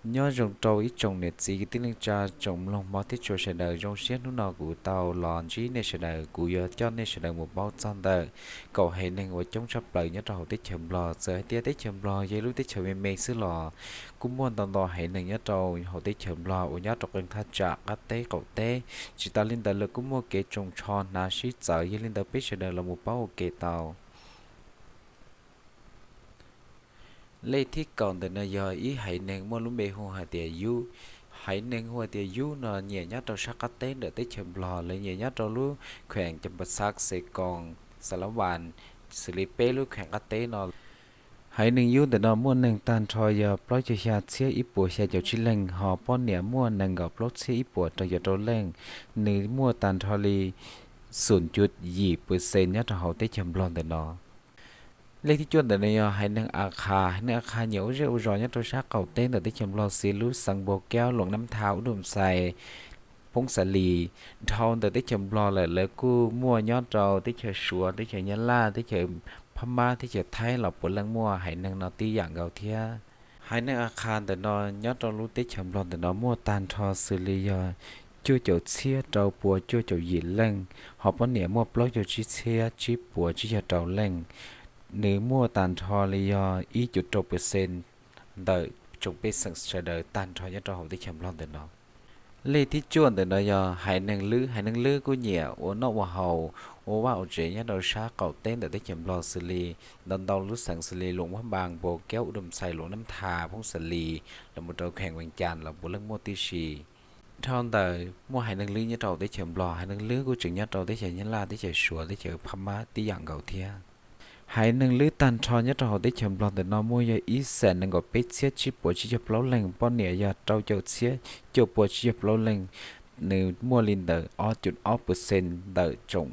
Nyob zoo rau ib tsoom niam txiv kwv tij neej tsa, tsoom mloog hmov thiab tshua sawv daws. Zoo siab hnub no kuv tau los ntsib nej sawv daws, kuv yuav coj nej sawv daws mus paub txog ntawm kaum haiv neeg uas coob tshaj plaws nyob rau hauv teb chaws Nplog. Txawm hais tias teb chaws Nplog yog ib lub teb chaws me me xwb los kuj muaj ntau ntau haiv neeg nyob rau hauv teb chaws Nplog uas nyob rau qee thaj tsam qab teb qaum teb. Tsis tas li ntawd lawv kuj muaj kev tsoos tsho hnav sib txawv, yog li ntawd peb sawv daws los mus paub ua ke tau. Lej thib kaum ntawm no yog ib haiv neeg muaj lub npe hu hais tias Yub. Haiv neeg hu hais tias Yub no nyiam nyob rau sab qab teb ntawm teb chaws Nplog, lawv nyiam nyob rau lub kheem Cas Pas Xaj, Xes Koos, Xas Las Vas, xws li peb lub kheem qab teb no. Haiv neeg Yub ntawm no muaj neeg tag nrho yog plaub caug xya txhiab ib puas xya caum tsib leej, ho poj niam muaj nees nkaum plaub txhiab ib puas rau caum rau leej. Nws muaj tag nrho li xum cuv yim percent nyob rau hauv teb chaws Nplog ntawm no. Lej thib cuaj ntawm no yog haiv neeg A Kha. Haiv neeg A Kha nyiam ua zej ua zos nyob rau sab qaum teb ntawm teb chaws Nplog, xws li lub xeev Npau Kaub, Luam Nab Tha, Ub Dum Xais, Phoob Xas Lis. Dhau ntawm teb chaws Nplog lawm lawv kuj muaj nyob rau teb chaws Suav, teb chaws Nyab Laj, teb chaws Phab Mab, teb chaws Thaib los puav leej muaj haiv neeg no tib yam nkaus thiab. Haiv neeg A Kha ntawm no nyob rau lub teb chaws Nplog ntawm no muaj tag nrho xws li yog cuaj caum txhiab rau puas cuaj caum yim leej, ho poj niam muaj plaub caug tsib txhiab tsib puas tsib caug rau leej. Nws muaj tag nrho li yog ib cum rau percent ntawm tsoom pej xeem sawv daws tag nrho nyob rau hauv teb chaws Nplog ntawm no. Lej thib cuaj ntawm no yog haiv neeg Lwb. Haiv neeg Lwb kuj nyiam ua noj ua haus, ua vaj ua tsev nyob rau sab qaum teb ntawm teb chaws Nplog xws li ntau ntau lub xeev xws li Luam Phab Npas, Npau Kaub, Ub Dum Xais, Luam Nab Tha, Phoob Xas Lis, los mus rau kheem Vees Cas los puav leej muaj tib si. Dhau ntawm muaj haiv neeg Lwb nyob rau teb chaws Nplog, haiv neeg Lwb kuj tseem nyob rau teb chaws Nyab Laj, teb chaws Suav, teb chaws Phab Mab tib yam nkaus thiab. Haiv neeg Lwb tag nrho nyob rau hauv teb chaws Nplog ntawm no muaj yog ib xees nees nkaum peb txhiab tsib puas tsib caug plaub leej, poj niam yog rau caum txhiab cuaj puas tsib caug plaub leej. Nws muaj li ntawm ob cum ob percent ntawm tsoom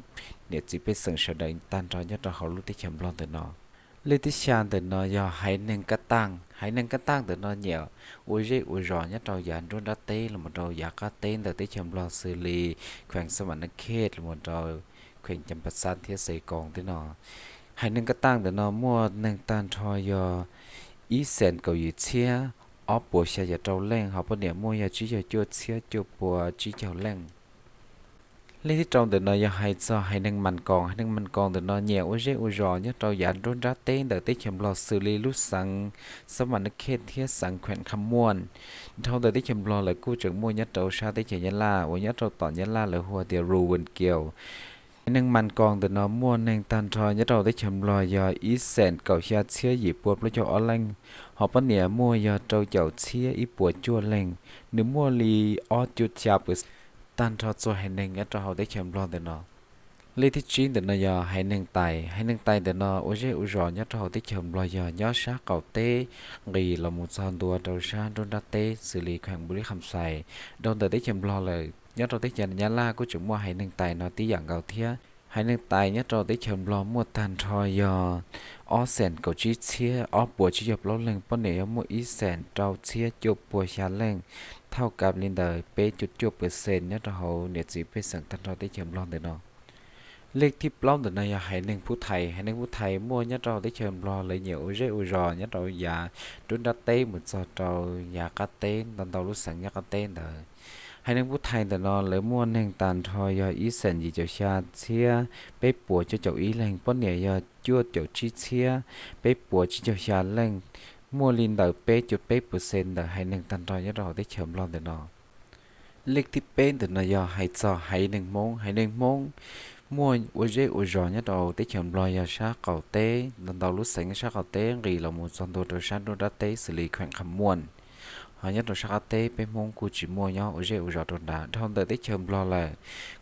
niam txiv pej xeem sawv daws tag nrho nyob rau hauv lub teb chaws Nplog ntawm no. Lej thib xya ntawm no yog haiv neeg Kab Taj. Haiv neeg Kab Taj ntawm no nyiam ua zej ua zos nyob rau yav nruab nrab teb los mus rau yav qab teb ntawm teb chaws Nplog xws li kheem Xas Mas Nas Khej los mus rau kheem Cas Pas Xaj thiab Xes Koos teb no. Haiv neeg Kab Taj ntawm no muaj neeg tag nrho yog ib xees kaum yim txhiab ob puas xya caum rau leej, ho poj niam muaj yog tsib caug cuaj txhiab cuaj puas tsib caug leej. Lej thib rau ntawm no yog hais txog haiv neeg Mas Koos. Haiv neeg Mas Koos ntawm no nyiam ua zej ua zos nyob rau yav nruab nrab teb ntawm teb chaws Nplog xws li lub xeev Xas Mas Nas Khej thiab xeev kheem Kham Muam. Dhau ntawm teb chaws Nplog lawv kuj tseem muaj nyob rau sab teb chaws Nyab Laj uas nyob rau tom Nyab Laj lawv hu ua tias Ru Wen Kiaus. Haiv neeg Mas Koos ntawm no muaj neeg tag nrho nyob rau teb chaws Nplog yog ib xees kaum xya txhiab yim puas plaub caug ob leej, ho poj niam muaj yog rau caum txhiab ib puas cuaj leej. Nws muaj li ob cum xya percent tag nrho txhua haiv neeg nyob rau hauv teb chaws Nplog ntawm no. Lej thib tsib ntawm no yog haiv neeg Tais. Haiv neeg Tais ntawm no ua zej ua zos nyob rau hauv teb chaws Nplog yog nyob sab qaum teb nqis los mus txog ntua rau sab nruab nrab teb xws li kheem Npus Lis Kham Xais. Dhau ntawm teb chaws Nplog lawm nyob rau teb chaws Nyab Laj kuj tseem muaj haiv neeg Tais no tib yam nkaus thiab. Haiv neeg Tais nyob rau teb chaws Nplog muaj tag nrho yog ob xees kaum tsib txhiab ob puas tsib caug plaub leeg, poj niam yog muaj ib xees rau txhiab cuaj puas xya leej, thauj kav li ntawm peb cum cuaj percent nyob rau hauv niam txiv pej xeem tag nrho teb chaws Nplog ntawm no. Lej thib plaub ntawm no yog haiv neeg Phub Thais. Haiv neeg Phub Thais muaj nyob rau teb chaws Nplog, lawv nyiam ua zej ua zos nyob rau yav nruab nrab teb mus txog rau yav qab teb, ntau ntau lub xeev nyob qab teb ntawd. Haiv neeg Phub Thais ntawm no lawv muaj neeg tag nrho yog ib xees yim caum xya txhiab peb puas cuaj caum ib leeg, poj niam yog cuaj caum tsib txhiab peb puas tsib caug xya leej, muaj li ntawm peb cum peb percent ntawm haiv neeg tag nrho nyob rau hauv teb chaws Nplog ntawm no. Lej thib peb ntawm no yog hais txog haiv neeg Hmoob. Haiv neeg Hmoob muaj ua zej ua zos nyob rau teb chaws Nplog yog sab qaum teb, ntau ntau lub xeev nyob sab qaum teb nqis los mus txog ntua rau sab nruab nrab teb xws li kheem Kham Muam. Ho nyob rau sab qab teb peb Hmoob kuj tsis muaj nyob ua zej ua zos rau nrad. Dhau ntawm teb chaws Nplog lawm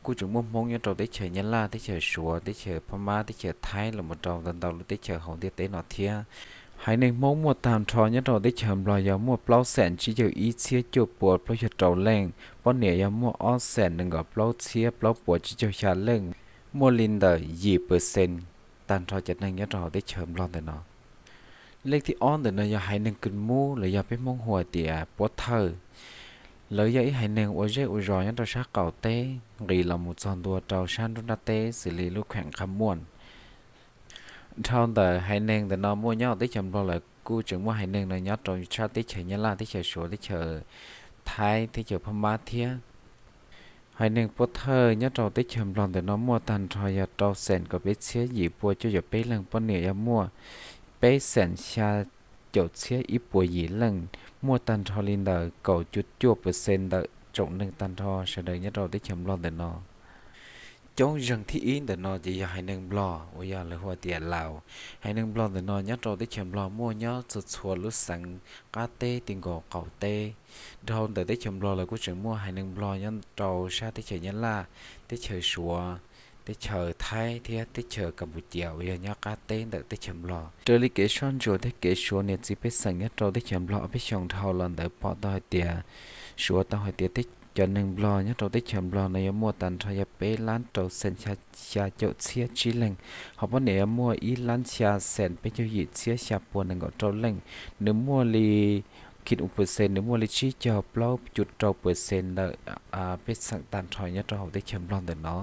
kuj tseem muaj Hmoob nyob rau teb chaws Nyab Laj, teb chaws Suav, teb chaws Phab Mab, teb chaws Thaib los mus rau ntau ntau lub teb chaws hauv ntiaj teb no thiab. Haiv neeg Hmoob muaj tag nrho nyob rau teb chaws Nplog yog muaj plaub xees tsib caug ib txhiab cuaj puas plaub caug rau leej, poj niam yog muaj ob xees nees nkaum plaub txhiab plaub puas tsib caug xya leej, muaj li ntawm yim percent tag nrho cov neeg nyob rau hauv teb chaws Nplog ntawm no. Lej thib ob ntawm no yog haiv neeg Kws Mub los yog peb Hmoob hu hais tias Puab Thawj. Lawv yog ib haiv neeg ua zej ua zos nyob rau sab qaum teb nqis los mus txog ntua rau sab nruab nrab teb xws li lub kheem Kham Muam. Dhau ntawm haiv neeg ntawm no muaj nyob hauv teb chaws Nplog lawm kuj tseem muaj haiv neeg no nyob rau sab teb chaws Nyab Laj, teb chaws Suav, teb chaws Thaib, teb chaws Phab Mab thiab. Haiv neeg puab thawj nyob rau teb chaws Nplog ntawm no muaj tag nrho yog rau xees kaum peb txhiab yim pua cuaj caum peb leej, poj niam yog muaj peb xees xya caum txhiab ib puas yim leej, muaj tag nrho li ntawm kaum cuaj percent ntawm tsoom neeg tag nrho sawv daws nyob rau teb chaws Nplog ntawm no. Coob zeeg thib ib ntawm no ces yog haiv neeg Nplog uas yog lawv hu tias Laus. Haiv neeg Nplog ntawm no nyob rau teb chaws Nplog muaj nyob txhua txhua lub xeev qab teb ti nkaus qaum teb. Dhau ntawm teb chaws Nplog lawv kuj tseem muaj haiv neeg Nplog nyob rau sab teb chaws Nyab Laj, teb chaws Suav, teb chaws Thaib thiab teb chaws Kapucia uas yog nyob qab teb ntawm teb chaws Nplog. Raws li kev soj ntsuam thiab kev suav niam txiv pej xeem nyob rau teb chaws Nplog ob peb xyoos dhau los ntawd pom tau hais tias, suav tau hais tias cov neeg Nplog nyob rau teb chaws Nplog no yuav muaj tag nrho yog peb lab rau xees xya caum txhiab tsib leeg, ho poj niam yuav muaj ib lab xya xees peb caug yim txhiab xya puas nees nkaum rau leej. Nws muaj li, khi u percent, nws muaj li tsib caug plaub cuv rau percent ntawm pej xeem tag nrho nyob rau hauv teb chaws Nplog ntawm no.